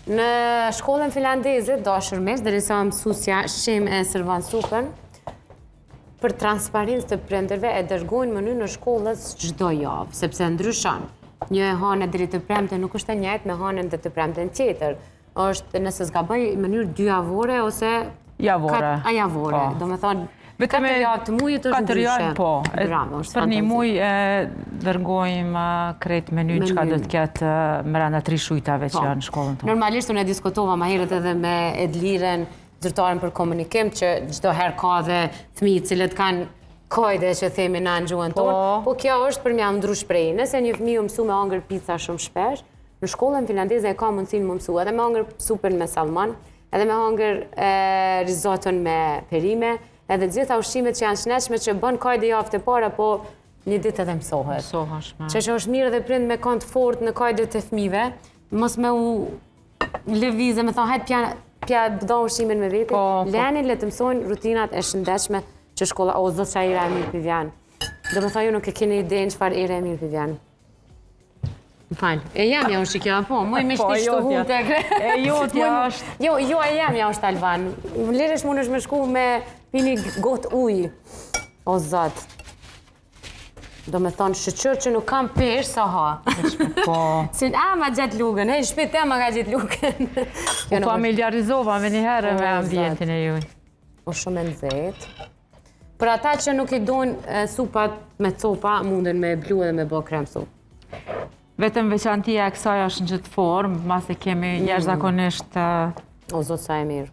Në shkollën finlandeze, dashur miq, derisa mësusja Shemë e servon supën, për transparencë të prindërve e dërgojnë menynë e shkollës çdo javë, sepse ndryshon. Një e hanë deri të premte nuk është e njëjtë me hanën dhe të premten tjetër. Është, nëse s'gaboj, mënyrë dy javore ose Javore. A javore, po. do me thonë, katër javë të mujit është Katër javë, ndryshe. po. Bravo, është Për një fantastik. muj e dërgojmë krejt menynë çka do të ketë mrena tri shujtave që Po. janë në shkollën tonë. Normalisht unë e diskutova ma herët edhe me Edliren, zyrtaren për komunikim, që çdo herë ka dhe fëmijë të cilët kanë kajde që themi na në gjuhën tonë, Po. po kjo është për m'ja ndru shprehje. Nëse një fëmijë u mësu me hangër pica shumë shpesh, në shkollën finlandeze e ka mundësinë me mësu edhe me hangër supën me salmon, edhe me hangër rizoton me perime, edhe gjitha ushqimet që janë shëndetshme që bën kajde javët e para, po një ditë edhe mësohet. Mësohesh me. Që që është mirë edhe prind me kanë të fort në kajde të fëmijëve, mos me u lëvize, me thonë, hajtë pja, pja do ushqimin me veti, Po, po. leni le të mësojnë rutinat e shëndetshme që shkolla, o, zot sa era e mirë pi vjen. Do me thonë, ju nuk e keni idenë çfarë ere e mirë pi vjen. Më fal. E jemja është që kjo, po, muj me Po, shti e shtu jotja. hu të kre. E jotja është. Jo, jo, e jemja është Alban. Lirisht mund është me shku me pini gotë ujë. O, zot. Do me thonë, shyqyr që nuk kam peshë, sa ha. Po. Si, a, ma gjetë lugën, hej, shpit e ma ka gjetë lugën. U familjarizova me njëherë O, me zot. ambientin e juj. O shumë e nxehtë. Për ata që nuk i dojnë supat me copa, munden me blu edhe me bë krem supë. Vetëm veçantia e kësaj është në gjithë formë, mas e kemi jashtëzakonisht O, zot, sa e mirë.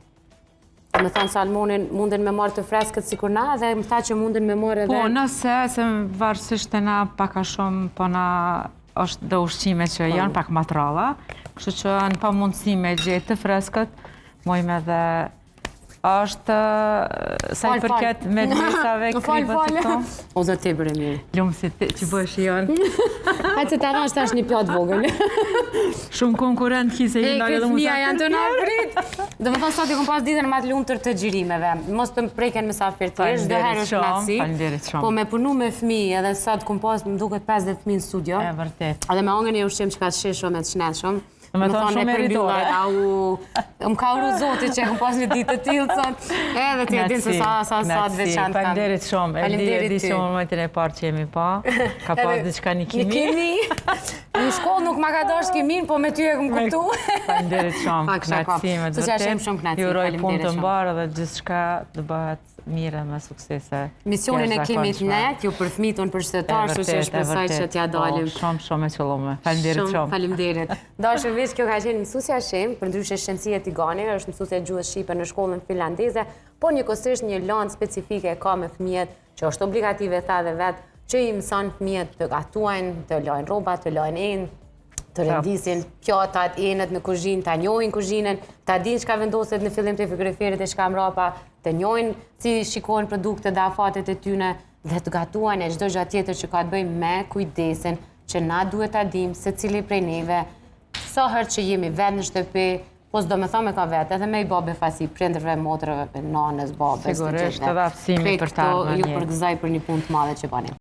Do me thonë, salmonin munden me marrë të freskët sikur na, dhe më tha që munden me marrë edhe... Po, nëse, se varësisht e na pak a shumë, po na është do ushqime që janë pak ma t'rralla, kështu që në pa mundësi me gjetë të freskët, mojmë edhe është sa i Fal, fal. përket medesave, Fal, kripët fal. e këto. O, zot, tepër e mirë. Lumë si ti që bësh janë. Hajde se ta dhash tash një pjatë vogël. Shumë konkurrent ki se E, i ndalë këtë edhe fëmija musa. janë të na prit. Do me thonë, sot i kom pas ditën më të lumtur të xhirimeve. Mos të më preken mysafir të tjerë, çdo herë Faleminderit është shumë, kënaqësi. faleminderit shumë. Po me punu me fëmijë, edhe sot kom pas, më duket 50 fëmijë në studio. E vërtet. Edhe me hangër një ushqim që ka të shijshëm e të shëndetshëm. Do me thonë e shumë përmbylla, meritore. Au, më ka uru Zoti që kom pas një ditë të tillë sot. Edhe ti e din se sa sa sa të veçantë kam. Faleminderit shumë. E di, e Faleminderit di ty. që në momentin e parë që jemi pa, ka pas Edhe diçka një Një kimi. kimi. Në shkollë nuk ma ka dash kimin, po me ty e kom kuptu. Faleminderit shumë. Pak shaka. Kënaqësi me të Së që vërtet. shumë kënaqësi, Ju uroj punë faleminderit të shumë. mbarë dhe gjithçka të bëhet mirë me suksese. Misionin e kemi të jashtëzakonshme. net, jo për fëmijët, unë për qytetarë, kështu që E vërtet, e shpresoj që vërtet. t'ja Po, dalim. Shumë, shumë e qëllume. Faleminderit shumë. Faleminderit. Dashur miq, kjo ka qenë mësuesja Shem, përndryshe Shemsie Tigani, është mësuesja e gjuhës shqipe në shkollën finlandeze, por njëkohësisht një landë specifike ka me fëmijët, që është obligative tha dhe vet, që i mëson fëmijët të gatuajnë, të lajnë rroba, të lajnë enë, të rendisin pjatat, enët në kuzhinë, ta njohin kuzhinën, ta dinë çka vendoset në fillim të frigoriferit e çka mbrapa, të njohin si shikojnë produktet dhe afatet e tyne dhe të gatuajnë e çdo gjë tjetër që ka të bëjë me kujdesin që na duhet ta dim secili prej neve sa herë që jemi vetë në shtëpi, po s'do me thonë me ka vetë, edhe me i bë befasi prindërve, motrëve, nanës, babës, të Sigurisht, gjithëve. edhe aftësimi Krejt për të këto ardhmen Ju jetë. përgëzoj për një punë të madhe që bani.